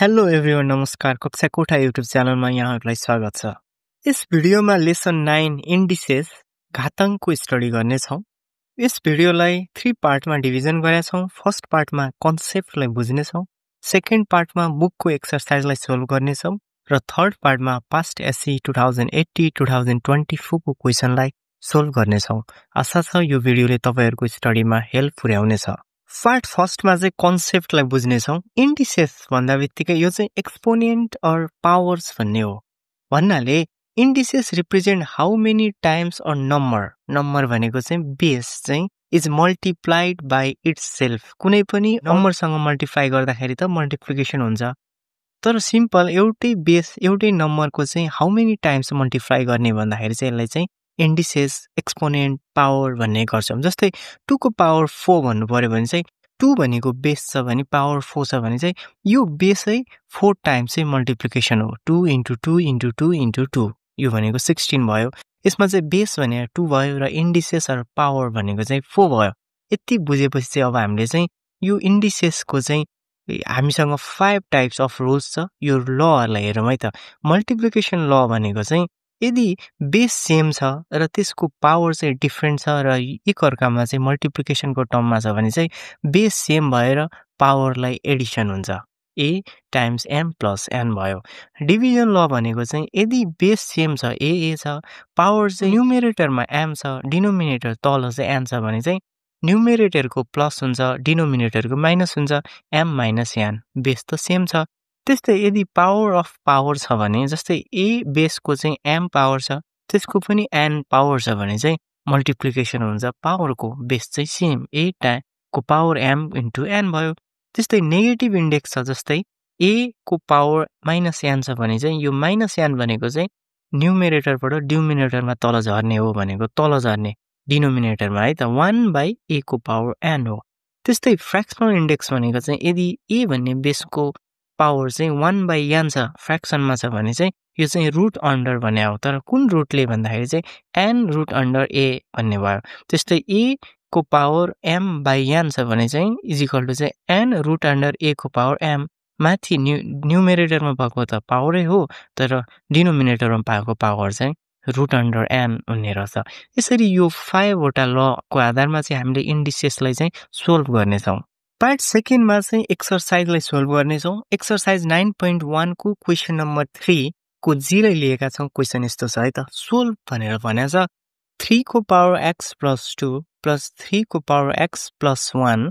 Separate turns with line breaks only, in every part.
Hello everyone, नमस्कार। कक्षा कोठा युट्युब च्यानलमा यहाँहरूलाई स्वागत छ। यस भिडियोमा लेसन 9 इन्डिसेस घाताङ्कको स्टडी गर्नेछौँ। यस भिडियोलाई 3 पार्टमा डिभिजन गरेका छौँ। फर्स्ट पार्टमा कन्सेप्टलाई बुझ्नेछौँ, सेकेन्ड पार्टमा बुकको एक्सरसाइजलाई सोल्भ गर्नेछौँ र थर्ड पार्टमा पास्ट एसई 2080-2024 को क्वेसनलाई सोल्भ गर्नेछौँ। आशा छ यो भिडियोले तपाईहरुको स्टडीमा हेल्प पुर्याउनेछ। पार्ट फर्स्टमा चाहिँ कन्सेप्टलाई बुझ्नेछौँ। इन्डिसेस भन्दा बित्तिकै यो चाहिँ एक्सपोनेन्ट अर पावर्स भन्ने हो। भन्नाले indices represent how many times or number भनेको चाहिँ बेस चाहिँ is multiplied by itself. कुनै पनि नम्बरसँग मल्टिप्लाई गर्दाखेरि त मल्टिप्लिकेसन हुन्छ, तर सिम्पल एउटै बेस एउटै नम्बरको चाहिँ हाउ मेनी टाइम्स मल्टिप्लाई गर्ने भन्दाखेरि चाहिँ यसलाई चाहिँ इन्डिसेस एक्सपोनेन्ट पावर भन्ने गर्छौँ। जस्तै 2 को पावर 4 भन्नु पर्यो भने चाहिँ 2 भनेको बेस छ भने पावर 4 छ भने चाहिँ यो बेसै 4 टाइम्स चाहिँ मल्टिप्लिकेसन हो। 2 into 2 into 2 into 2 यो भनेको 16 भयो। यसमा चाहिँ बेस भनेको 2 भयो र इन्डिसेस र पावर भनेको चाहिँ 4 भयो। यति बुझेपछि चाहिँ अब हामीले चाहिँ यो इन्डिसेसको चाहिँ हामीसँग 5 टाइप्स अफ रुल्स छ। यो लहरुलाई हेरौँ है त। मल्टिप्लिकेसन ल भनेको चाहिँ यदि बेस सेम छ र त्यसको पावर चाहिँ डिफरेन्ट छ र एकअर्कामा चाहिँ मल्टिप्लिकेसनको टर्ममा छ भने चाहिँ बेस सेम भएर पावरलाई एडिसन हुन्छ। a times m plus n भयो। डिभिजन ल भनेको चाहिँ यदि बेस सेम छ a छ, पावर चाहिँ न्युमेरेटरमा m छ, डिनोमिनेटर तल चाहिँ n छ भने चाहिँ न्युमेरेटरको प्लस हुन्छ, डिनोमिनेटरको माइनस हुन्छ, m माइनस n। बेस त सेम छ। त्यस्तै यदि पावर अफ पावर छ भने जस्तै a बेसको चाहिँ m पावर छ, त्यसको पनि n पावर छ भने चाहिँ मल्टिप्लिकेसन हुन्छ। पावरको बेस चाहिँ सेम a को पावर m इन्टु n भयो। त्यस्तै नेगेटिभ इन्डेक्स छ, जस्तै a को पावर माइनस n छ भने चाहिँ यो माइनस n भनेको चाहिँ न्युमेरेटरबाट डिनोमिनेटरमा तल झर्ने हो भनेको तल झर्ने डिनोमिनेटरमा है त 1/a को पावर n हो। त्यस्तै फ्र्याक्सनल इन्डेक्स भनेको चाहिँ यदि a भन्ने बेसको पावर चाहिँ 1/n छ, फ्र्याक्सनमा छ भने चाहिँ यो चाहिँ रुट अन्डर भन्ने हो। तर कुन रुटले भन्दाखेरि चाहिँ n रुट अन्डर a भन्ने भयो। त्यस्तै a को पावर m/n छ भने चाहिँ इज इक्वल टु चाहिँ n रुट अन्डर a को पावर m। माथि न्युमेरेटरमा भएको त पावरै हो, तर डिनोमिनेटरमा पाएको पावर चाहिँ रुट अन्डर n हुने रहेछ। यसरी यो 5 वटा लको आधारमा चाहिँ हामीले इन्डिसेसलाई चाहिँ सोल्भ गर्नेछौँ। पार्ट सेकेन्डमा चाहिँ एक्सरसाइजलाई सोल्भ गर्नेछौँ। एक्सरसाइज 9.1 को क्वेसन नम्बर 3 को जीलाई लिएका छौँ। क्वेसन यस्तो छ है त। सोल्भ भनेर भनेको छ 3 को पावर x प्लस 2 प्लस 3 को power x plus 1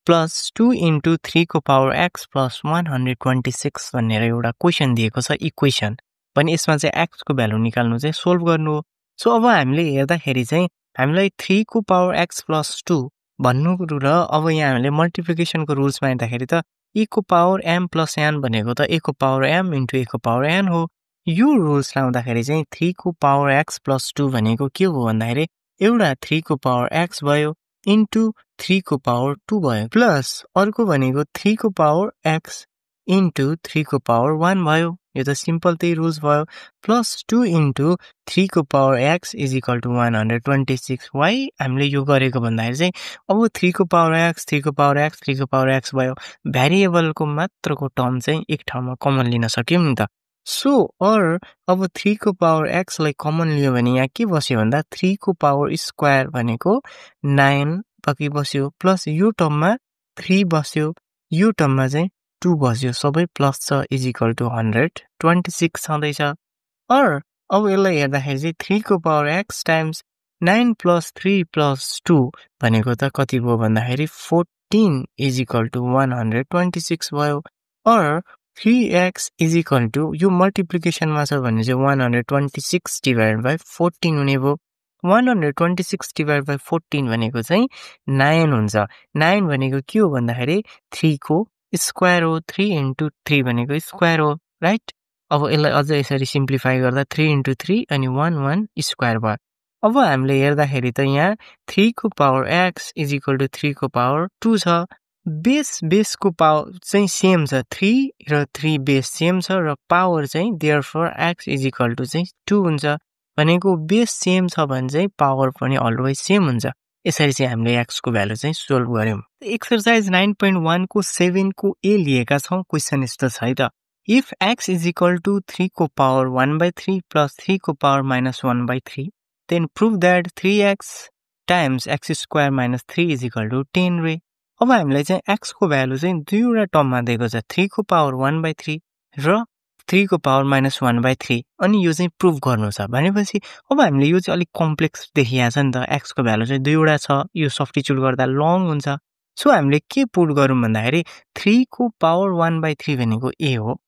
plus 2 into 3 को पावर x प्लस 126 भनेर एउटा क्वेसन दिएको छ। इक्वेसन भने यसमा चाहिँ x को भ्यालु निकाल्नु चाहिँ सोल्भ गर्नु हो। सो अब हामीले हेर्दाखेरि चाहिँ हामीलाई 3 को पावर x प्लस 2 भन्नु र अब यहाँ हामीले मल्टिप्लिकेसनको रुल्समा हेर्दाखेरि त e को पावर m प्लस n भनेको त a को पावर m इन्टु a को पावर n हो। यो रुल्स लाउँदाखेरि चाहिँ 3 को पावर x प्लस 2 भनेको के हो भन्दाखेरि एउटा 3 को पावर x भयो इन्टु 3 को पावर 2 भयो, प्लस अर्को भनेको 3 को पावर x इन्टु 3 को पावर 1 भयो। यो त सिम्पल त्यही रुल्स भयो। प्लस 2 इन्टु 3 को power x is equal to 126। Why हामीले यो गरेको भन्दाखेरि चाहिँ अब 3 को पावर x 3 को पावर x 3 को पावर x भयो। भ्यारिएबलको मात्रको टर्म चाहिँ एक ठाउँमा कमन लिन सक्यौँ नि त। सो अब 3 को पावर x लाई कमन लियो भने यहाँ के बस्यो भन्दा 3 को पावर स्क्वायर भनेको 9 बाँकी बस्यो, प्लस यो टर्ममा 3 बस्यो, यो टर्ममा चाहिँ 2 बस्यो, सबै प्लस छ इज इक्वल टु 126 छँदैछ। अब यसलाई हेर्दाखेरि चाहिँ 3 को power x times 9 plus 3 plus 2 भनेको त कति भयो भन्दाखेरि 14 इज इक्वल टु 126 भयो। 3x इज इक्वल टु यो मल्टिप्लिकेसनमा छ भने चाहिँ 126 डिभाइड बाई 14 हुने भयो। 126 डिभाइड बाई 14 भनेको चाहिँ 9 हुन्छ। 9 भनेको के हो भन्दाखेरि 3 को स्क्वायर हो। 3 इन्टु 3 भनेको स्क्वायर हो, राइट। अब यसलाई अझ यसरी सिम्प्लिफाई गर्दा 3 इन्टु 3 अनि 1 स्क्वायर भयो। अब हामीले हेर्दाखेरि त यहाँ 3 को power x is equal to 3 को पावर 2 छ। बेसको पावर चाहिँ सेम छ, 3 र 3 बेस सेम छ र पावर चाहिँ therefore x is equal to चाहिँ 2 हुन्छ। भनेको बेस सेम छ भने चाहिँ पावर पनि अलवेज सेम हुन्छ। यसरी चाहिँ हामीले x को भ्यालु चाहिँ सोल्भ गर्यौं। एक्सरसाइज 9.1 को 7 को ए लिएका छौं। क्वेशन यस्तो छ है त, if x is equal to 3 को पावर 1/3 plus 3 को power minus 1/3 then prove that 3x times x square minus 3 is equal to 10 रे। अब हामीलाई चाहिँ x को भ्यालु चाहिँ दुईवटा टर्ममा दिएको छ, 3 को पावर 1/3 र 3 को पावर minus 1/3, अनि यो चाहिँ प्रुभ गर्नु छ भनेपछि अब हामीले यो चाहिँ अलिक कम्प्लेक्स देखिया छ नि त। x को भ्यालु चाहिँ दुईवटा छ, यो सब्स्टिट्युट गर्दा लङ हुन्छ। सो हामीले के पुट गरौँ भन्दाखेरि 3 को पावर 1/3 भनेको a हो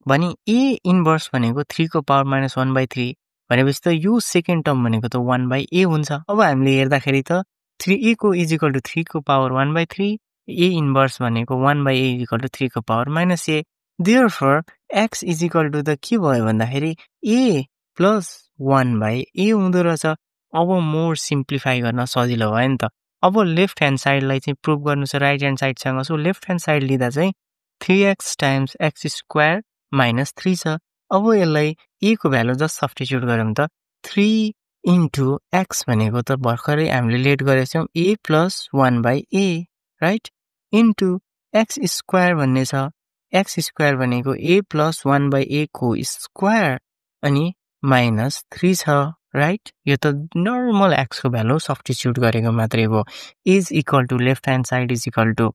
भने a इन्भर्स भनेको 3 को पावर minus 1/3 भनेपछि त यो सेकेन्ड टर्म भनेको त 1/a हुन्छ। अब हामीले हेर्दाखेरि त 3a को इज इक्वल टु 3 को पावर 1/3, a इन्भर्स भनेको 1/a इज इक्वल टु 3 को power minus a। Therefore, x is equal to त के भयो भन्दाखेरि a प्लस 1/a हुँदो रहेछ। अब मोर सिम्प्लिफाई गर्न सजिलो भयो नि त। अब लेफ्ट ह्यान्ड साइडलाई चाहिँ प्रुभ गर्नु छ राइट ह्यान्ड साइडसँग। सो लेफ्ट ह्यान्ड साइड लिँदा चाहिँ 3x times x square minus 3 छ। अब यसलाई a को भ्यालु जस्ट सब्स्टिट्युट गरौँ त, 3 इन्टु x भनेको त भर्खरै हामीले लेट गरेछौँ a plus 1/a right, into x square भन्ने छ, x स्क्वायर भनेको a प्लस 1/a को स्क्वायर अनि माइनस 3 छ राइट। यो त नर्मल x को भ्यालु सब्स्टिट्युट गरेको मात्रै हो। Is equal to left hand side is equal to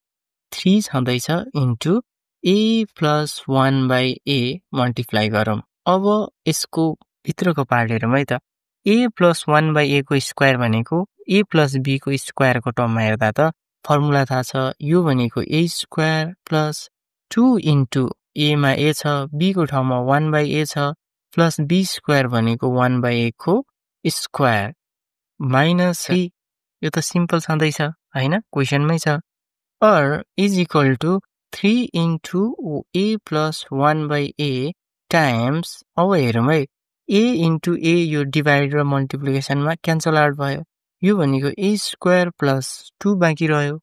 3 छँदैछ into a plus 1/a multiply गरौँ। अब यसको भित्रको पार्ट हेरौँ है त, a प्लस 1/a को स्क्वायर भनेको a प्लस b को स्क्वायरको टर्ममा हेर्दा त फर्मुला थाहा छ, यो भनेको a square plus 2 into a मा a छ, b को ठाउँमा 1/a छ, प्लस b स्क्वायर भनेको 1/a को स्क्वायर माइनस 3, यो त सिम्पल छँदैछ हैन, क्वेसनमै छ। और is equal to 3 into a plus 1/a times, अब हेरौँ है, a इन्टु a यो डिभाइड र मल्टिप्लिकेसनमा क्यान्सल आउट भयो, यो भनेको a स्क्वायर प्लस 2 बाँकी रह्यो,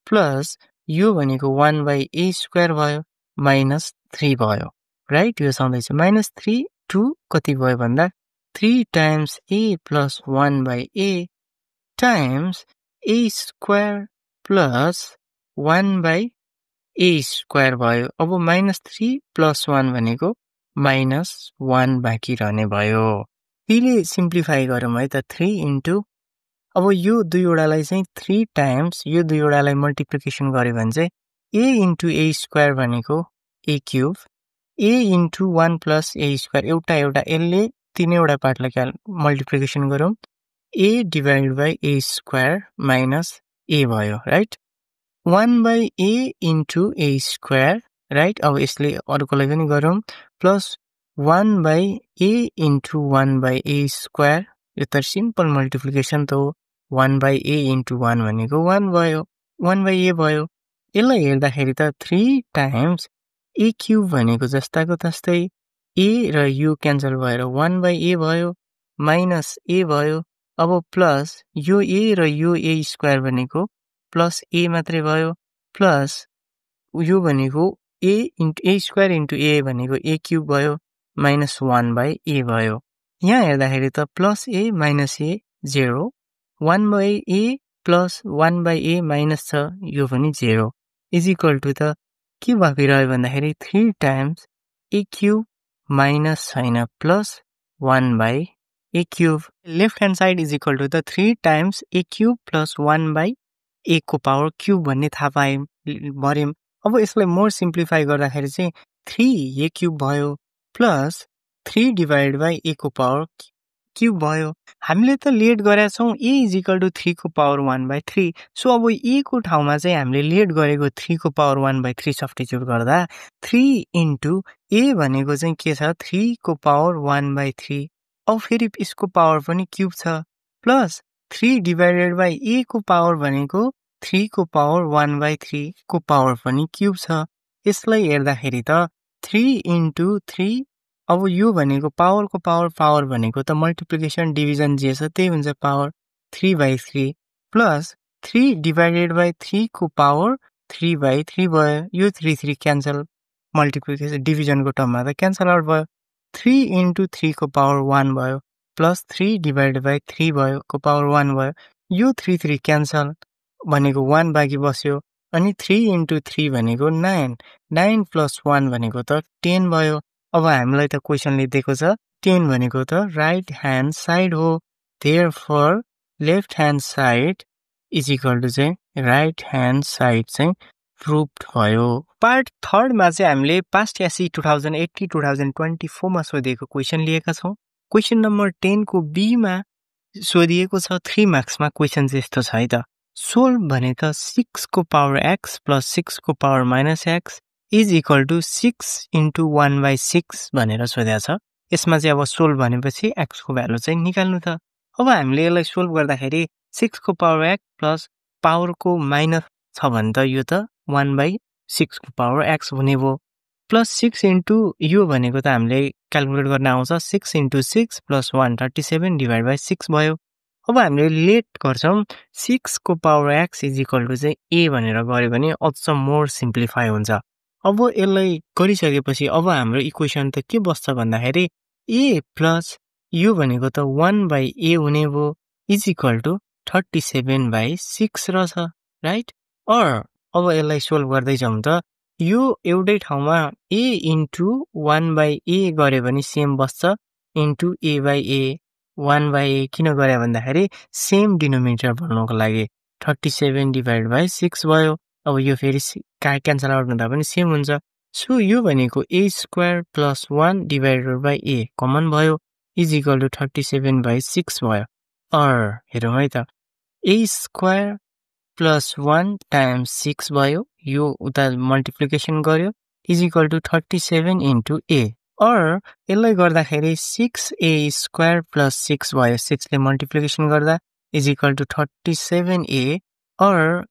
प्लस यो भनेको 1/a स्क्वायर भयो माइनस 3 भयो राइट। यो छँदैछ माइनस 3 2 कति भयो भन्दा 3 times a plus 1/a times a square plus 1/a square भयो। अब माइनस 3 प्लस 1 भनेको माइनस 1 बाँकी रहने भयो। फेरि सिम्प्लिफाई गरौँ है त, 3 इन्टु, अब यो दुईवटालाई चाहिँ 3 टाइम्स यो दुईवटालाई मल्टिप्लिकेसन गर्यो भने चाहिँ a इन्टु a स्क्वायर भनेको a cube, a into 1 plus a square, एउटा यसले तीनैवटा पार्टलाई मल्टिप्लिकेसन गरौँ, a divide by a square minus a भयो right, 1/a into a square right. अब यसले अर्कोलाई पनि गरौँ, plus 1/a into 1/a square, यो त सिम्पल मल्टिप्लिकेसन त हो, 1/a इन्टु 1 भनेको 1 भयो, 1/a भयो। यसलाई हेर्दाखेरि त 3 टाइम्स a क्युब भनेको जस्ताको तस्तै a र u क्यान्सल भएर 1/a भयो माइनस a भयो। अब प्लस यो a र यो a स्क्वायर भनेको प्लस a मात्रै भयो, प्लस यो भनेको a इन्टु a स्क्वायर इन्टु a भनेको a क्युब भयो माइनस 1/a भयो। यहाँ हेर्दाखेरि त plus a minus a 0, 1/a plus 1/a minus छ, यो पनि 0 इज इक्वल टु त के बाँकी रह्यो भन्दाखेरि 3 टाइम्स a क्युब माइनस छैन plus 1/a cube. Left hand side is equal to त 3 times a cube plus 1/a को पावर क्युब भन्ने थाहा भर्यौँ। अब यसलाई मोर सिम्प्लिफाई गर्दाखेरि चाहिँ 3a क्युब भयो प्लस 3 डिभाइड बाई a को पावर क्युब भयो। हामीले त लेट गरेका छौँ a इज इक्वल टु 3 को पावर 1/3, सो अब a को ठाउँमा चाहिँ हामीले लेट गरेको 3 को पावर 1/3 सब्स्टिट्युट गर्दा 3 इन्टु a भनेको चाहिँ के छ, 3 को पावर 1/3, अब फेरि यसको पावर पनि क्युब छ, प्लस 3 डिभाइडेड बाई a को पावर भनेको 3 को पावर 1/3 को पावर पनि क्युब छ। यसलाई हेर्दाखेरि त 3 इन्टु 3, अब यो भनेको पावरको पावर भनेको त मल्टिप्लिकेसन डिभिजन जे छ त्यही हुन्छ, पावर 3/3 प्लस 3 डिभाइडेड बाई 3 को पावर 3/3 भयो, यो 3 क्यान्सल, मल्टिप्लिकेसन डिभिजनको टर्ममा त क्यान्सल आउट भयो, 3 इन्टु 3 को पावर 1 भयो, प्लस 3 डिभाइडेड बाई 3 भयो को पावर 1 भयो, यो 3 3 क्यान्सल भनेको 1 बाँकी बस्यो अनि 3 into 3 भनेको 9 9 plus 1 भनेको त 10 भयो। अब हामीलाई त क्वेशनले दिएको छ 10 भनेको त राइट ह्यान्ड साइड हो। Therefore left hand side is equal to चाहिँ राइट ह्यान्ड साइड चाहिँ प्रुभड भयो। पार्ट 3 मा चाहिँ हामीले पास्ट एसई 2080 2024 मा सोधिएको क्वेशन लिएका छौं। क्वेशन नम्बर 10 को बी मा सोधिएको छ 3 मार्क्समा क्वेशन चाहिँ यस्तो छ है त। सोल्भ भने त 6 को पावर x प्लस 6 को power minus x is equal to 6 into 1/6 भनेर सोधेको छ। यसमा चाहिँ अब सोल्भ भनेपछि x को भ्यालु चाहिँ निकाल्नु त। अब हामीले यसलाई सोल्भ गर्दाखेरि 6 को पावर x प्लस पावर को माइनस छ भने त यो त 1/6 को पावर x हुने भयो। प्लस 6 into यो भनेको त हामीले क्याल्कुलेट गर्न आउँछ 6 into 6 plus 1 37 divided by 6 भयो। अब हामीले लेट गर्छौं 6 को power x is equal to चाहिँ a भनेर गर्यो भने अझ मोर सिम्प्लिफाई हुन्छ। अब यसलाई गरिसकेपछि अब हाम्रो इक्वेसन त के बस्छ भन्दाखेरि a प्लस यो भनेको त 1/a हुने भयो इज इक्वल टु 37/6 रहेछ राइट। अब यसलाई सोल्भ गर्दै जाउँ त यो एउटै ठाउँमा a into 1/a गरे भने सेम बस्छ into a/a 1/a किन गरे भन्दाखेरि सेम डिनोमिनेटर बनाउनको लागि 37 divided by 6 भयो। अब यो फेरि क्यान्सल आउट हुँदा पनि सेम हुन्छ। सो यो भनेको a square plus 1 divided by a common भयो इज इक्वल टु 37/6 भयो। हेरौँ है त a square plus 1 times 6 भयो यो उता मल्टिप्लिकेसन गर्यो is equal to 37 into a यसलाई गर्दाखेरि 6a square plus 6 भयो 6 ले मल्टिप्लिकेसन गर्दा इज इक्वल टु 37a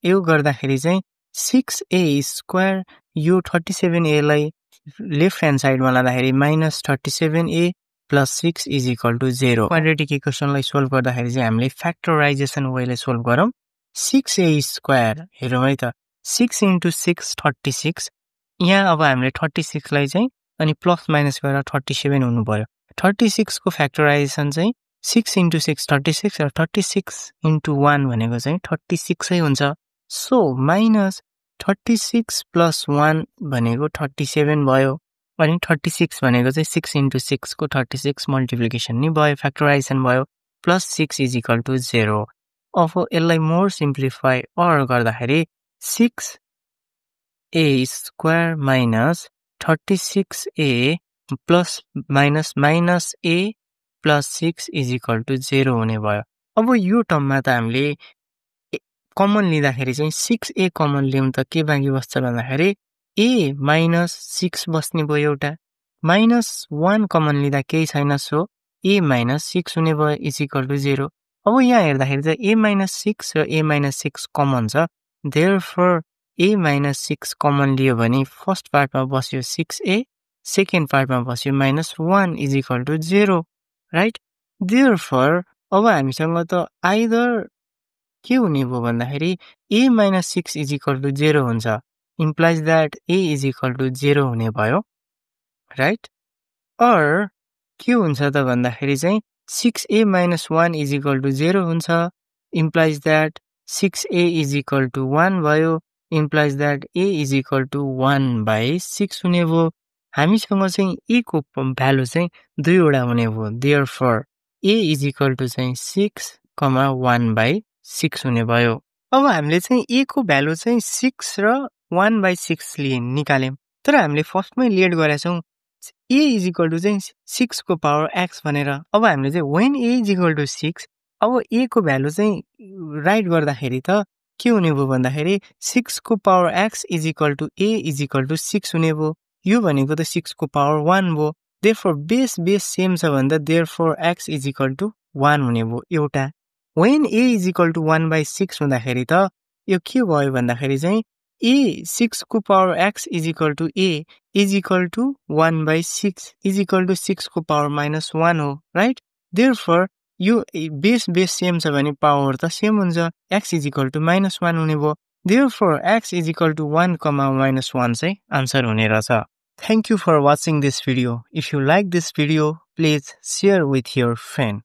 यो गर्दाखेरि चाहिँ 6a square यो 37a लाई लेफ्ट ह्यान्ड साइडमा लाँदाखेरि minus 37a plus 6 is equal to 0। Quadratic इक्वेसनलाई सोल्भ गर्दाखेरि चाहिँ हामीले फ्याक्टराइजेसन वेले सोल्भ गरौँ। 6a square हेरौँ है त 6 into 6 36 यहाँ अब हामीले 36 लाई चाहिँ अनि प्लस माइनस गरेर 37 हुनु पर्यो। 36 को फ्याक्टराइजेसन चाहिँ 6 into 6 36 र 36 into 1 भनेको चाहिँ 36 नै हुन्छ। सो माइनस 36 प्लस 1 भनेको 37 भयो अनि 36 भनेको चाहिँ 6 into 6 को 36 मल्टिप्लिकेसन नि भयो फ्याक्टराइजेसन भयो प्लस 6 इज इक्वल टु 0। अब यसलाई मोर सिम्प्लिफाई गर्दाखेरि 6a square minus 36a plus minus minus a plus 6 is equal to 0 हुने भयो। अब यो टर्ममा त हामीले कमन लिँदाखेरि चाहिँ 6a कमन ल्याउँ त के बाँकी बस्छ भन्दाखेरि a माइनस 6 बस्ने भयो एउटा माइनस 1 कमन लिँदा केही छैन सो a माइनस 6 हुने भयो इज इक्वल टु 0। अब यहाँ हेर्दाखेरि चाहिँ a माइनस 6 र a माइनस 6 कमन छ देयरफोर a माइनस 6 कमन लियो भने फर्स्ट पार्टमा बस्यो 6a सेकेन्ड पार्टमा बस्यो minus 1 is equal to 0 right. Therefore अब हामीसँग त आइदर के हुने भयो भन्दाखेरि a minus 6 is equal to 0 हुन्छ implies that a is equal to 0 हुने भयो राइट। के हुन्छ त भन्दाखेरि चाहिँ 6a minus 1 is equal to 0 हुन्छ implies that 6a is equal to 1 भयो implies that a is equal to 1 by 6 हुने भयो। हामीसँग चाहिँ a को भ्यालु चाहिँ दुईवटा हुने भयो therefore a is equal to चाहिँ 6, 1 by 6 हुने भयो। अब हामीले चाहिँ a को भ्यालु चाहिँ 6 र 1 by 6 निकाल्यौं तर हामीले फर्स्टमै late गरेछौं a is equal to चाहिँ 6 को पावर x भनेर। अब हामीले चाहिँ when a is equal to 6 अब a को भ्यालु चाहिँ राइट गर्दाखेरि त के हुने भयो भन्दाखेरि 6 को power x is equal to a is equal to 6 हुने भयो। यो भनेको त 6 को पावर 1 भयो। therefore बेस सेम छ भन्दा therefore x is equal to 1 हुने भयो एउटा। when a is equal to 1 by 6 हुँदाखेरि त यो के भयो भन्दाखेरि चाहिँ a 6 को power x is equal to a is equal to 1 by 6 is equal to 6 को पावर minus 1 हो राइट। therefore यो बेस सेम छ भने पावर त सेम हुन्छ x is equal to minus 1 हुने भयो। therefore x is equal to 1, minus 1 चाहिँ आन्सर हुने रहेछ। Thank you for watching this video. If you like this video, please share with your friend.